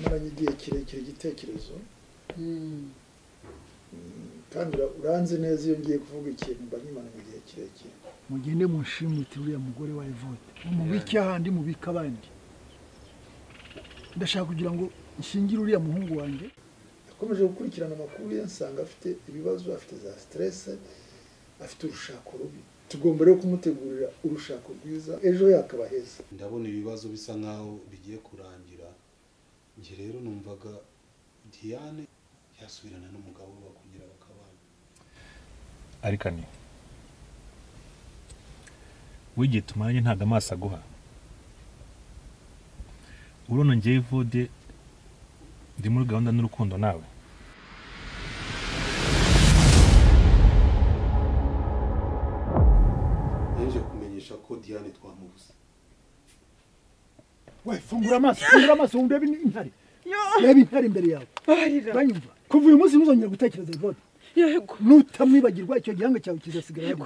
Nkimaranye igihe kirekire igitekerezo. Kandi uranzi neza iyo ngiye kuvuga ikintu mba nkimaranye igihe kirekire. Mugende munshimute uriya mugore wa Evode, mumubike ahandi mubike abandi. Ndashaka kugira ngo nshingire uriya muhungu wanjye. Yakomeje gukurikirana amakuru ye nsanga afite ibibazo, afite za stress, afite urushako rubi. Tugomba rero kumutegurira urushako rwiza ejo yakaba heza. Ndabona ibibazo bisa nkaho bigiye kurangira. Njye rero numvaga Diane yasubirana n'umugabo we bakongera bakabana. Ariko ni wigiye tumaranye ntago amaso aguha. Urabona njyewe Evode ndi muri gahunda n'urukundo nawe. Nje kumenyesha ko Diane twamubuze. We fungura amaso urebe intare. Reba intare imbere yawe. Banyumva. Kuva uyu munsi ntuzongera gutekereza Evode. Yego. Nutamwibagirwa icyo gihanga cyawe kizasigara. Yego.